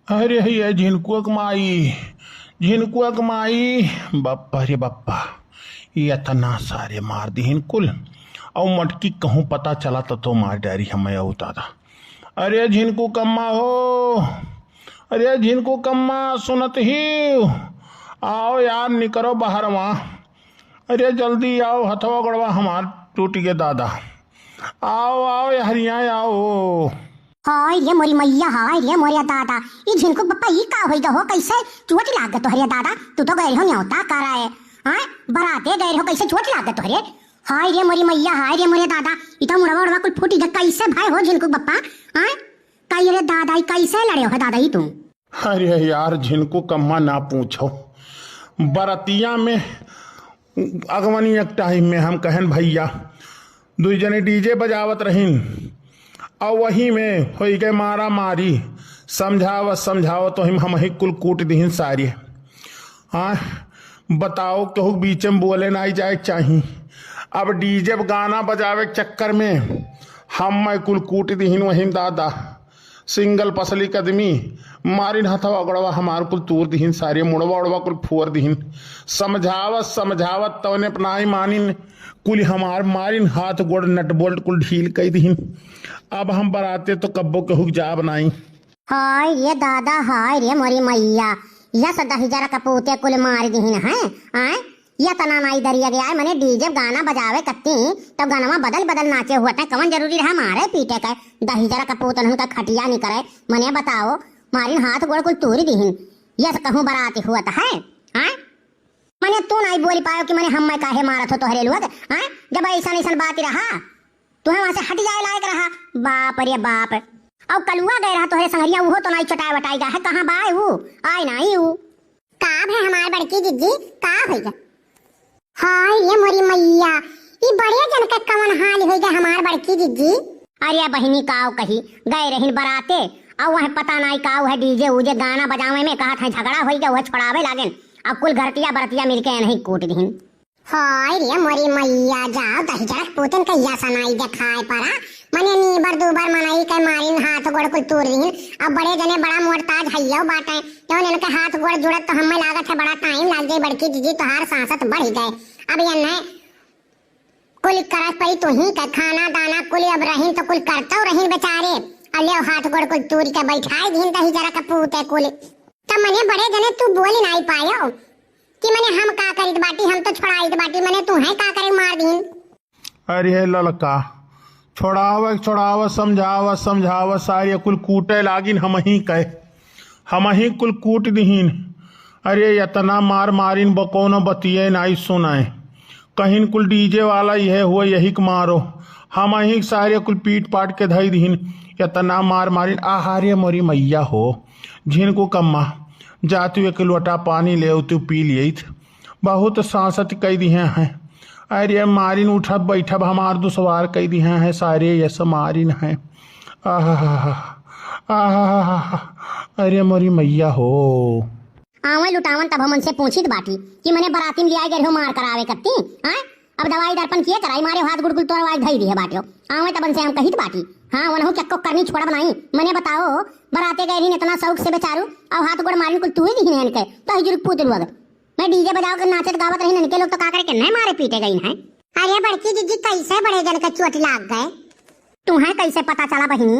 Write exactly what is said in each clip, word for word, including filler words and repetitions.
अरे, ये झिनकुआ क माई, झिनकुआ क माई, बप्पा रे बप्पा, ये एतना सारे मार दिहिन कुल। अउ मटकी कहूँ पता चला त तो मार डारी हमें, अउ दादा। अरे झिनकू कम्मा हो, अरे झिनकू कम्मा, सुनत ही? आओ यार, निकरो बाहर वहाँ। अरे जल्दी आओ, हथवा गोड़वा हमार टूट गए दादा। आओ, आओ, ये हरिया आओ। हाय रे मोरी मैया, हाय रे मोरे दादा, ई झिनकू बप्पा, ई का होई ग हो? कैसे चोट लाग ग तोहरे दादा? तू तो गए हो न्योता कराए, हाँ, बराते गए हो, कैसे चोट लाग ग तोहरे? हाय रे मोरी मैया, हाय रे मोरे दादा, ई तो मुड़वा उड़वा कुल फूटी ग, कैसे भाई हो झिनकू बप्पा? हाँ, कई रे दादा, ई कैसे लड़े हो दादा ई तू? अरे यार, झिनकू कम्मा ना पूछो। बरतिया में अगवनी एक टाइम में हम कहन भैया, दुई जने डीजे बजावत रहिन, अउ वही में होई गए मारा मारी। समझावत समझावत तो हम, हम ही कुल कूट दिहिन सारे। हाँ, बताओ, केहू के बीचे में बोले नाई जाए के चाही। अब डीजे पे गाना बजावे के चक्कर में हम मैं कुल कूट दिहिन वहीं दादा। सिंगल पसली के आदमी, मारिन हथवा गोड़वा हमार कुल तूर दिहिन, सारे मुड़वा उड़वा कुल फोर दिहिन। समझावत समझावत तवने अपनाई मानिन, कुल हमार मारिन हाथ गोड़ नट बोल्ट कुल ढील कई दिहिन। अब हम बराते तो कब्बो केहू के जाब नाई। हाय रे दादा, हाय रे मोरी मैया, यस दहिजरा कपूते कुल मार दिहिन हैं, आय? ये तना नाई दरिया गया है, मने डीजे गाना बजावे कत्ती, तो गनवा बदल बदल नाचे हुअत है, कवन जरूरी रहा मारे पीटे के? दहिजरा कपूतन उनका खटिया नहीं करे, मने बताओ, मारिन हाथ गोड़ कुल तूरी दिहिन, यस कहूँ बराती हुअत है, आय? मने तू नाई बोली पायो कि मने हम मैं काहे मारत हो तोहरे लोग, आय? जब ऐसन ऐसन बात रहा, तुहे वहाँ से हट जाए लायक रहा। बाप रे बाप। अउ कलुआ गए रहा तोहरे संगरिया, उहो तो नाई चटाए वटाए गा है, कहाँ बाय ऊ? आय नाई ऊ। का भे हमार बड़की जिज्जी, का होई गा? हाय रे मोरी मैया, ई बड़े जन के कवन हाल होई गा हमार बड़की जिज्जी? अरे बहिनी काव कही, गए रहिन बराते, अउ वह पता नाई काव है डीजे उजे गाना बजावे में कहत है झगड़ा होई गा, वह छोड़ावे लागेन। अब कुल घरतिया बरतिया मिलके एनही कूट दिहिन। हाय रे मोरी मैया, जाओ दहिजरा कपूतन कहिया सनाई देखाए परा। मने नीबर दूबर मनई के मारिन हाथ गोड़ कुल तूर दिहिन। अब बड़े जने बड़ा मोट ताज हइयो बाटे, जौन इनके हाथ गोड़ जुड़त तो हमें लागत है बड़ा टाइम लाग जाई। बड़की जिज्जी तोहार सांसत बढ़ गए। अब ये नहीं कुल करत परी तुही के खाना दाना कुल अब रहिन तो कुल करतौ रहिन बेचारे। अब ले हाथ गोड़ कुल तूर के बैठाए दिहिन दहिजरा कपूते कुल। तब मने बड़े जने तू बोली नाई पायो कि मने हम का करित बाटी, हम तो छोड़ाइत बाटी, मने तू है का करे मार दीन। अरे हे ललका, छोड़ावे, छोड़ावे, समझावे, समझावे, सारे कुल कूटे लागिन हमही कहे, हमही कुल कूट दिहिन। अरे एतना मार मारिन बकौनो बतिये नाई सुनाए। कहिन कुल डीजे वाला इहे हुए, यही के मारो। हमही सारे कुल पीट पाट के धई दिहिन। एतना मार मारिन, आहा रे मोरी मैया हो। झिनकू कम्मा, जा तू एक लोटा पानी ले, तू पी लियत। बहुत सांसत कई दिहे हैं। अरे मारिन उठब बैठब हमार दुश्वार कई दिहे हैं सारे, यस मारिन हैं। आहा, आहा, अरे मोरी मैया हो। आवे लुटावन तब हमन से पूछित बाटी कि मने बराती में लियाए गए हो मार करावे कत्ती, हाँ? अब दवाई दर्पण किए कराई, मारे हाथ गुड़ कुल तोड़वाए धई दिए बाटे। आवे तबन से हम कहित बाटी, हाँ, वनहु के एक्को करनी छोड़ब नाई। मने बताओ, बराते गए रहीन इतना शौक से बेचारू, अउ हाथ गोड़ मारिन कुल तूरी दिहिन इनके, तो हिजुर पूत लोग। मैं डीजे बजाओ के नाचत गावत रहीन, इनके लोग तो का करे के नहीं मारे पीटे गईन हैं। अरे बड़की जिज्जी, कैसे बड़े जन के चोट लाग गए? तुम्हें कैसे पता चला बहिनी?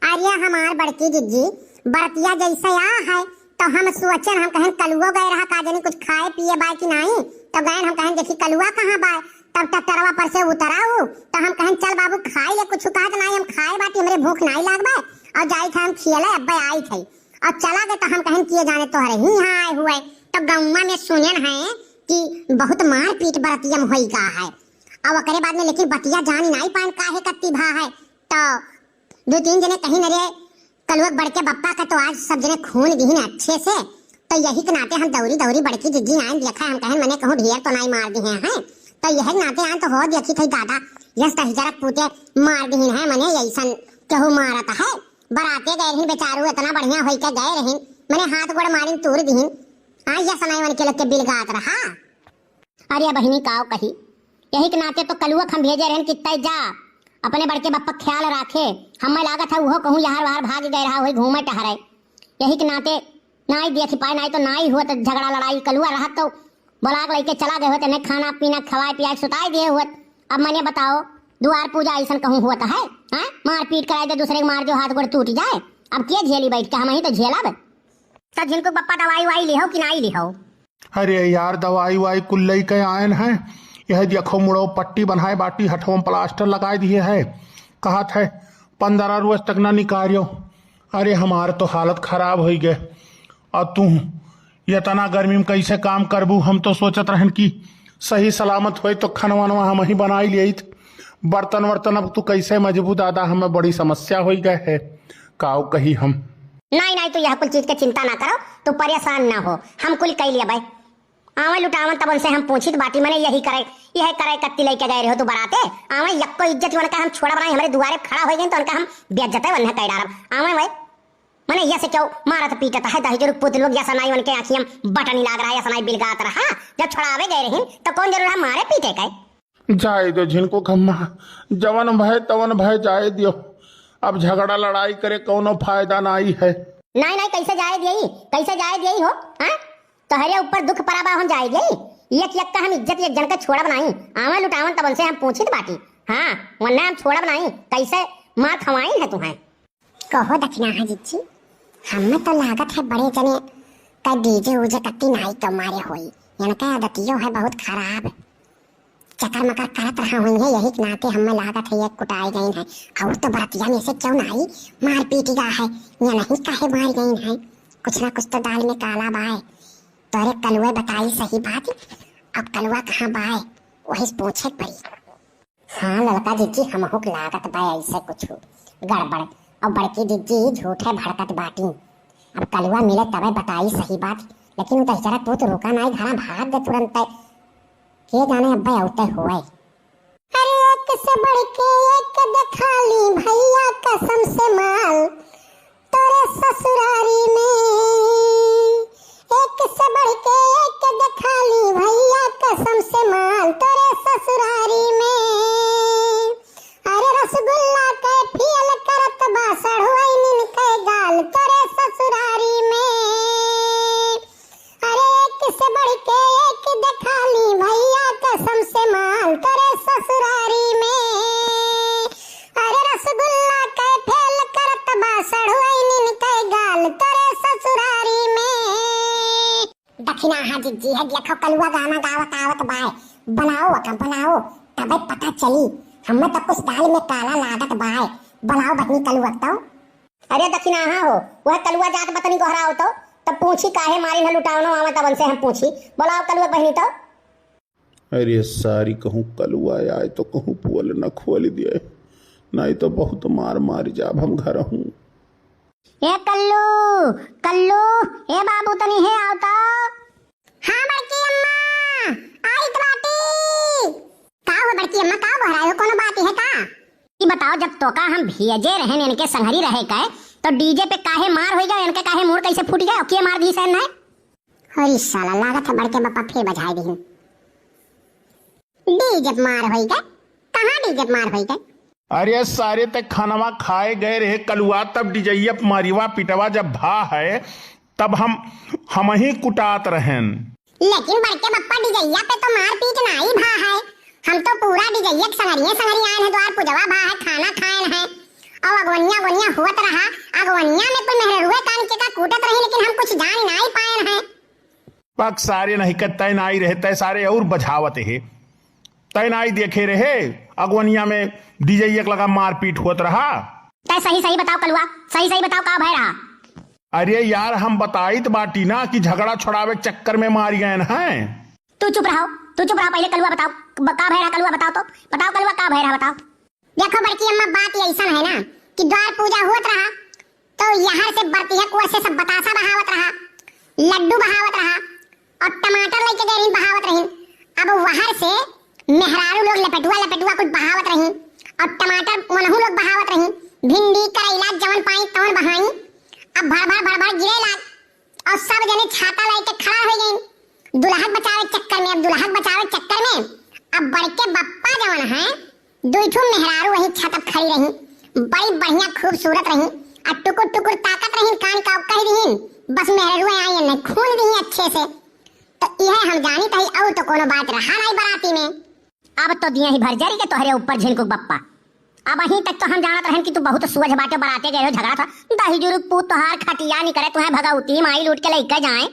अरे हमार बड़की जिज्जी, बरतिया जैसे आ है, तो हम सोचेन, हम कहेन कलुओ गए रहा का जनी कुछ खाए पिए बाय कि नाई, तो गएन हम कहेन देखी कलुआ कहाँ बाय, तब ट्रैक्टरवा पर से उतरा उ, तो हम कहेन चल बाबू खाए ले कुछ, कहत नाई हम खाए बाटी, हमरे भूख नाई लाग बाय, अउ जाई थे हम खियले अब्बे आई थे, अउ चला गए तो हम कहेन किए जाने तोहरे ही यहाँ आए हुए, तो गौवा में सुनेन है कि बहुत मारपीट बरतिया में होई गा है, अब ओकरे बाद में लेकिन बतिया जानी नाई पाएन काहे कत्ती भा है, तो दो तीन जने कहिन, "अरे, कलुआ के बड़के बप्पा का तो आज सब जने खून दिहिन अच्छे से।" तो यही के नाते हम दौरी दौरी बड़की जिज्जी आइन देखा, हम कहेन, "मने कहूँ ढेर तो नाई मार दिहे हैं।" तो यही के नाते आइन तो हो देखी थई दादा, यस दहिजरा पूते मार दिहिन है, मने ऐसन केहू मारत है। बराते गए रहिन बेचारू, इतना बढ़िया होई के गए रहिन, मने हाथ गोड़ मारिन तूर दिहिन। आ यस नाई मन के लोग के बिलगात रहा। अरे बहिनी, काव कही, यही के नाते तो कलुआ के हम भेजे रहन कि तय जा, अपने बड़के बप्पा के ख्याल राखे। हमें लागत है उहो कहूँ यहार वहार भाग गए रहा, वही घूमे टहरे। यही के नाते नाई देखि पाए, नाई तो नाई होत झगड़ा लड़ाई। कलुआ रहत तो बोलाक लइके चला गए होत, इन्हें खाना पीना खवाए पियाए सुताए दिए होत। अब मने बताओ, दुआर पूजा अइसन कहूँ होत है, हैं? मारपीट कराए दे, दूसरे के मार दो, हाथ गोड़ टूट जाए। अब के झेली बैठ के, हमहीं तो झेलब। तो झिनकू बप्पा दवाई वाई लिहो कि नाई लिहो? अरे यार, दवाई वाई कुल लइके आएन है। यह देखो, मुड़ो पट्टी बनाए बाटी, हथवा में प्लास्टर लगाए दिए है। कहत है, "पंद्रह रोज तक ना निकारियो।" अरे, हमार तो हालत खराब होइ गए। और तू इतना गर्मी में कैसे काम करबू? हम तो सोचत रहन कि सही सलामत होए तो खाना वाना हमहीं बनाई लेइत। बर्तन वर्तन अब तू कैसे मजबू दादा, हमें बड़ी समस्या होइ गए है। काऊ कही हम। नाई, नाई, तू यह कुल चीज के चिंता ना करो, तू परेशान ना हो, हम कुल कई लेबै। आवे लुटावन तब उनसे हम पूछित बाटी, मने यही करे, यह करे कत्ती लइके गए रहो तू बराते। आवे यक्को इज्जत उनका हम छोड़ब नाई, हमरे दुआरे खड़ा होइ गइन तो उनका हम बेइज्जत है, उन्हें कह डारब। आवे वै, मने यह से क्यों मारत पीटत है दहिजरू पूत लोग, यह सनाई उनके आँखिया में बटनी लाग रहा है, यह सनाई बिलगात रहा। जब छोड़ावे गए रहिन तो कौन जरूर हम मारे पीटे के? जाए दो झिनको खम्मा, जवन भय तवन भय जाए दियो। अब झगड़ा लड़ाई करे कौनो फायदा नाई है। नाई, नाई, कैसे जाए दियई? कैसे जाए दियई हो? हाँ? तोहरे ऊपर दुख परा बा, हम जाए दियई? एक एक का हम इज्जत एक जन के छोड़ब नाई। आवे लुटावन तब उनसे हम पूछित बाटी। हाँ, वरना हम छोड़ब नाई। कैसे मार खवाइन है तुम्हें? कहो दखिनाहा जिज्जी, हमें तो लागत है बड़े जने का DJ उजे कत्ती नाई तो मारे होई। इनका आदतियो है बहुत खराब। चकर मकर करत रहा हुइहैं, यही के नाते हमें लागत है ये कुटाए गइन है। और तो बरतिया में से क्यों नाई मार पीटी गा है, ये नहीं काहे मार गइन है। कुछ ना कुछ तो दाल में काला बाय। तोरे कलुए बताई सही बात, अब कलुआ कहाँ बाय, वही से पूछे के पड़ी। हाँ ललका जिज्जी, हमहू के लागत बा ऐसे कुछ गड़बड़। और बड़की जिज्जी झूठे भड़कत बाटी। अब कलुआ मिले तबे बताई सही बात, लेकिन उ दहिजरा पूत रुका नाई, घरा भाग गए तुरंत। के जाने अब्बे औते होए। अरे एक से बढ़ के एक दिखाली भैया कसम से माल तोरे ससुरारी में, एक से बढ़ के एक दिखाली भैया कसम से माल तोरे ससुरारी में। अरे रसगुल्ला के फेल करत बा सढ़ुआइनिन के गाल तोरे ससुरारी में। अरे एक से बढ़ के एक दिखाली भैया कसम से माल तोरे ससुरारी में। अरे रसगुल्ला के फेल करत बा सढ़ुआइनिन के गाल तोरे ससुरारी में। दखिनाहा जिज्जी है, देखो कलुआ गाना गावत आवत बाय। बुलाओ ओका, बुलाओ, तबे पता चली। हमें तो कुछ दाल में काला लागत बाय। बुलाओ बहिनी कलुआ तो। अरे दखिनाहा हो, वह कलुआ जात बतनी गोहराओ तो, तब पूछी काहे मारिन है लुटावनो आवा तब उनसे हम पूछी। बुलाओ कलुआ बहिनी तो। अरे सारी कहूँ कलुआ आए तो कहूँ पोल न खोल दिए, नहीं तो बहुत मार मार जाब हम घर हूँ। ए कल्लू, कल्लू, ए बाबू तनी हे आओ तो। हाँ बड़की अम्मा, आइत बाटी। का हो बड़की अम्मा, का बहराए हो, कोनो बात है का? ई बताओ, जब तोका हम भेजे रहन इनके संगरी रहे के, तो DJ पे काहे मार होई गए, इनके काहे मूड़ कैसे फूट गए, और के मार दी सहन है? अरे साला, लागत है बड़के बापा फिर बजाए दिहिन। DJ पे मार होई गए? कहाँ DJ पे मार होई गए? अरे सारे, ते खानवा खाए गए रहे कलुआ, तब डिजैया पे मारिवा पिटवा जब भा है, तब हम, हमही कुटात रहन। लेकिन बड़के बप्पा, डिजैया पे तो मारपीट नाई भा है। हम तो पूरा डिजैया के संगरिये संगरी आएन है, द्वार पुजवा भा है, खाना खाएन है। और अगवनिया, अगवनिया हुवत रहा, अगवनिया में कोई मेहररुए कान के का कूटत रही, लेकिन हम कुछ जान नाई पाएन है। पक सारे नहीं के तय नाई रहे, तय सारे और बझावत हे। तय नाई देखे रहे, अगवनिया में डिजैया के लगा मारपीट हुवत रहा। तय सही सही बताओ कलुआ, सही सही बताओ का भय रहा? अरे यार, हम बताइत बाटी ना कि झगड़ा छुड़ावे के चक्कर में मारी गएन हैं। तू चुप रहो, तू चुप रहो, पहले कलुआ बताओ, ब-, का भय रहा कलुआ बताओ तो, बताओ कलुआ का भय रहा बताओ। देखो बड़की अम्मा, बात ये ऐसन है ना कि द्वार पूजा होत रहा, तो यहाँ से बरतिया कोर से सब बतासा बहावत रहा, लड्डू बहावत रहा, और टमाटर लेके गए रही बहावत रही। अब वहर से मेहरारू लोग लपेटुआ लपेटुआ कुछ बहावत रही, और टमाटर मनहू लोग बहावत रही, भिंडी करैला जवन पाई तवन बहाई। अब भर भर भर भर गिरे लाग, और सब जने छाता लेके खड़ा हो गई दुल्हा के बचावे चक्कर में। अब दुल्हा के बचावे चक्कर में अब बड़के बप्पा जवन है, दुई ठो मेहरारू वही छत पर खड़ी रही, बड़ी बढ़िया खूबसूरत रही। अब टुकुर टुकुर ताकत रहिन, कान का कह दिहिन, बस मेहररुए आई ने खून दिही अच्छे से। तो इहे हम जानी तही, और तो कोनो बात रहा नहीं बराती में। अब तो दिया ही भरजरी के तोहरे ऊपर झिनकुक बप्पा। अबहीं तक तो हम जानत रहन कि तू बहुत सुअझ बाटे, बराते गए हो झगड़ा था। दही जुरुक पूत तोहार खटिया नहीं करे, तुहें भगवती माई लूट के लइके जाए।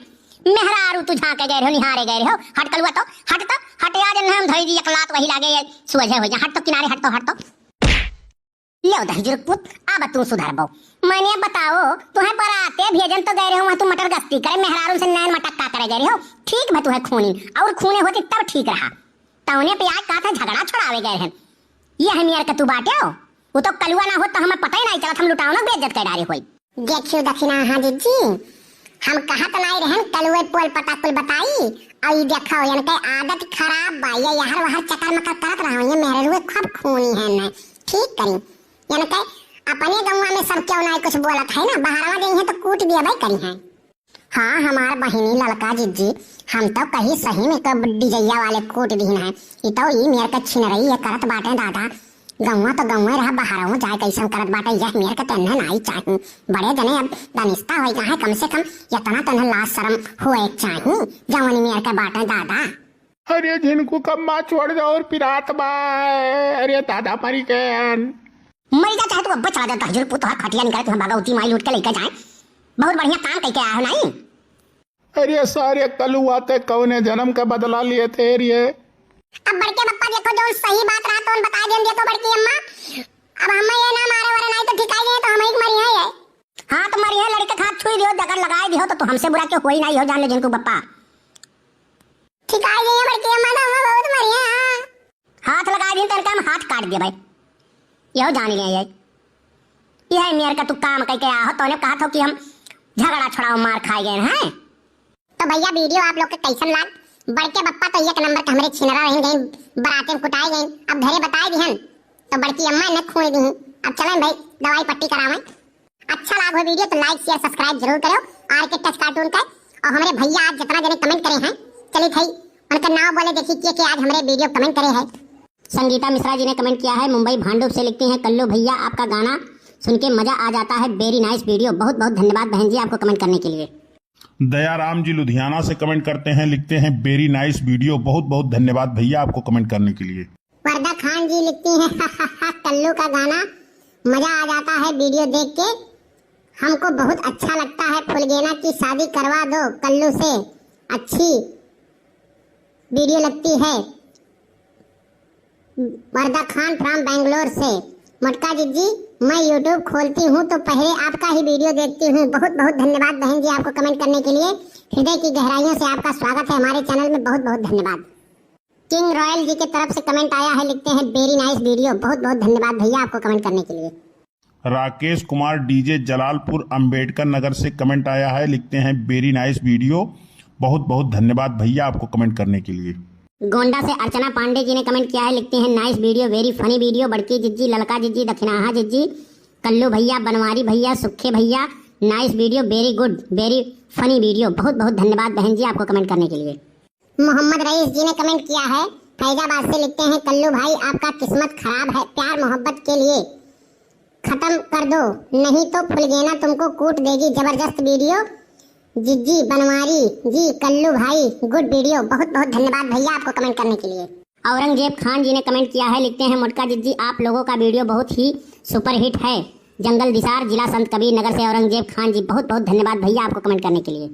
मेहरारू तू झांके गए रहो, निहारे गए रहो। हट कलुआ तो, हट तो, हट आज हम धोई दी एक लात वही लागे ये सुअझे हो जा। हट तो किनारे, हट तो, हट तो। लो दही जुरुक पूत, अब तू सुधरबो। मैंने बताओ, तुहें बराते भेजन तो गए रहो, वहाँ तू मटर गश्ती करे, मेहरारू से नैन मटक्का करे गए रहो। ठीक बा तुहें खूनी, और खूने होती तब ठीक रहा। तौने पे आज कहा था झगड़ा छोड़ावे गए रहन। ये है मेर के तू बाटे हो। वो तो कलुआ ना हो तो हमें पता ही नहीं चलत, हम लुटावना बेइज्जत कर डारे होई। देखियो दखिना, हाँ जिज्जी, हम कहत नहीं रहन कलुए पोल पता कुल बताई। और ये देखो, इनके आदत खराब बा, ये यहर वहर चकर मकर करत रहो, ये मेहररुए खूब खूनी है न। ठीक करी, इनके अपने गौवा में सब क्यों ना कुछ बोलत है ना, बहरवा गई है तो कूट दिया भाई करी है। हाँ, हमार बहिनी ललका जिज्जी, हम तो कही सही में कब डिजैया वाले कूट दीन है। ई तो ई मेर के छिनरई ये करत बाटे दादा। गौवा तो गौवे रहा, बहरवो जाए कैसन करत बाटे, यह मेर के तेन्हे नाई चाही। बड़े जने अब दनिस्ता होई गए हैं, कम से कम इतना तेन्हे लाज शरम होए चाही, जवानी मेर के बाटे दादा। अरे झिनकू कब माँ छोड़ जाओ और पिरात बा। अरे दादा मरी गए। मरी जा चाहे तू अब चला जा, दही जुरुक पूत तोहार खटिया निकाले, तुहें भगवती माई लूट के लइके जाए। बहुत बढ़िया काम कइके आया हो नाई। अरे सारे कलुआ ते कौने जन्म का बदला लिए थे रे। अब बड़के बप्पा देखो, जो सही बात रहा तो बता देन, देखो बड़की अम्मा, अब हम ये ना मारे वाले नहीं तो ठिकाई गए तो हम ही मरी है ये। हाँ तो मरी है, लड़के के हाथ छुई दियो, जगर लगाए दियो तो, तो हमसे बुरा क्यों कोई नहीं हो, जान ले झिनकू बप्पा। ठिकाई गई है बड़की अम्मा, तो हम बहुत मरी है। हाँ। हाथ लगाए दिन तो इनका हम हाथ काट दिया भाई, यहो जान लिया ये। यह मेर का तू काम कइके आहो, तोने कहा था कि हम झगड़ा छुड़ाओ मार खाए गए हैं। तो भैया वीडियो आप लोग के कैसन लाग? बड़के बप्पा तो एक नंबर के हमरे छिनरा रह गए, बराते में कुटाए गए, अब घरे बताए दिहन तो बड़की अम्मा ने खून दी। अब चलें भाई दवाई पट्टी करावें। अच्छा लाग हो वीडियो तो like share subscribe जरूर करो आर के टच कार्टून का। और हमरे भैया आज जितना जने कमेंट करे हैं, चलिए भाई उनका नाम बोले, देखिए के के आज हमरे वीडियो कमेंट करे हैं। संगीता मिश्रा जी ने कमेंट किया है मुंबई भांडुप से, लिखती हैं, "कल्लू भैया आपका गाना सुन के मजा आ जाता है, very nice video।" बहुत बहुत धन्यवाद बहन जी आपको कमेंट करने के लिए। दयाराम जी लुधियाना से कमेंट करते हैं, लिखते हैं, "Very nice video।" बहुत बहुत धन्यवाद भैया आपको कमेंट करने के लिए। वर्दा खान जी लिखती हैं, "कल्लू का गाना मजा आ जाता है वीडियो देख के, हमको बहुत अच्छा लगता है। फुलगेना की शादी करवा दो कल्लू से, अच्छी वीडियो लगती है।" वर्दा खान from बैंगलोर से, "मोटका जिज्जी, मैं YouTube खोलती हूँ तो पहले आपका ही वीडियो देखती हूँ।" बहुत बहुत धन्यवाद बहन जी आपको कमेंट करने के लिए, हृदय की गहराइयों से आपका स्वागत है हमारे चैनल में, बहुत बहुत धन्यवाद। किंग रॉयल जी के तरफ से कमेंट आया है, लिखते हैं, "Very nice video।" बहुत बहुत धन्यवाद भैया आपको कमेंट करने के लिए। राकेश कुमार डीजे जलालपुर अंबेडकर नगर से कमेंट आया है, लिखते हैं, "Very nice video।" बहुत बहुत धन्यवाद भैया आपको कमेंट करने के लिए। गोंडा से अर्चना पांडे जी ने कमेंट किया है, लिखते हैं, "Nice video, very funny video।" बड़की जिज्जी, ललका जिज्जी, दखिनाहा जिज्जी, कल्लू भैया, बनवारी भैया, सुखे भैया, nice video, very good, very funny video। बहुत बहुत धन्यवाद बहन जी आपको कमेंट करने के लिए। मोहम्मद रईस जी ने कमेंट किया है फैजाबाद से, लिखते हैं, "कल्लू भाई आपका किस्मत खराब है, प्यार मोहब्बत के लिए खत्म कर दो, नहीं तो फुलगेना तुमको कूट देगी।" जबरदस्त वीडियो जिज्जी बनवारी जी, कल्लू भाई गुड वीडियो। बहुत बहुत धन्यवाद भैया आपको कमेंट करने के लिए। औरंगजेब खान जी ने कमेंट किया है, लिखते हैं, "मोटका जिज्जी आप लोगों का वीडियो बहुत ही सुपरहिट है।" जंगल दिसार, जिला संत कबीर नगर से औरंगजेब खान जी, बहुत बहुत धन्यवाद भैया आपको कमेंट करने के लिए।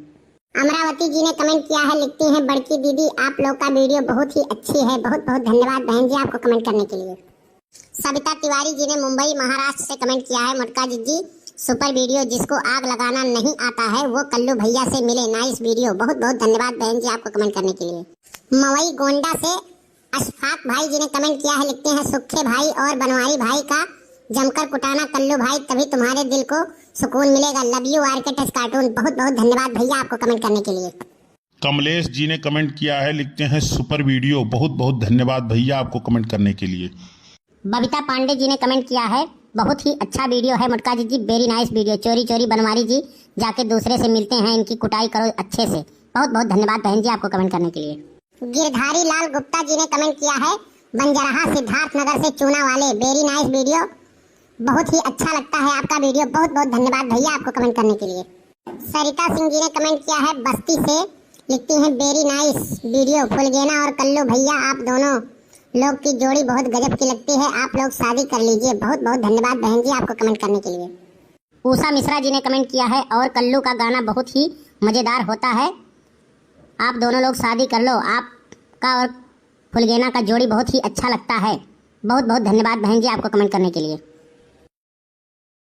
अमरावती जी ने कमेंट किया है, लिखती हैं, "बड़की दीदी आप लोग का वीडियो बहुत ही अच्छी है।" बहुत बहुत धन्यवाद बहन जी आपको कमेंट करने के लिए। सविता तिवारी जी ने मुंबई महाराष्ट्र से कमेंट किया है, "मोटका जिज्जी सुपर वीडियो, जिसको आग लगाना नहीं आता है वो कल्लू भैया से मिले, नाइस वीडियो।" बहुत बहुत धन्यवाद बहन जी आपको कमेंट करने के लिए। मवई गोंडा से अशफाक भाई जी ने कमेंट किया है, लिखते हैं, "सुखे भाई और बनवारी भाई का जमकर कुटाना कल्लू भाई, तभी तुम्हारे दिल को सुकून मिलेगा। Love you आर के टच कार्टून।" बहुत बहुत धन्यवाद भैया आपको कमेंट करने के लिए। कमलेश जी ने कमेंट किया है, लिखते हैं, "सुपर वीडियो।" बहुत बहुत धन्यवाद भैया आपको कमेंट करने के लिए। बबीता पांडे जी ने कमेंट किया है, "बहुत ही अच्छा वीडियो है मोटका जिज्जी, very nice video।" चोरी चोरी बनवारी जी जाके दूसरे से मिलते हैं, इनकी कुटाई करो अच्छे से। बहुत बहुत धन्यवाद बहन जी आपको कमेंट करने के लिए। गिरधारी लाल गुप्ता जी ने कमेंट किया है, बंजरहा सिद्धार्थनगर से चूना वाले, very nice video। बहुत ही अच्छा लगता है आपका वीडियो। बहुत बहुत धन्यवाद भैया आपको कमेंट करने के लिए। सरिता सिंह जी ने कमेंट किया है बस्ती से, लिखती हैं, वेरी नाइस वीडियो। फुलगेना और कल्लू भैया, आप दोनों लोग की जोड़ी बहुत गजब की लगती है, आप लोग शादी कर लीजिए। बहुत बहुत धन्यवाद बहन जी आपको कमेंट करने के लिए। उषा मिश्रा जी ने कमेंट किया है, और कल्लू का गाना बहुत ही मज़ेदार होता है, आप दोनों लोग शादी कर लो, आपका और फुलगेना का जोड़ी बहुत ही अच्छा लगता है। बहुत बहुत धन्यवाद बहन जी आपको कमेंट करने के लिए।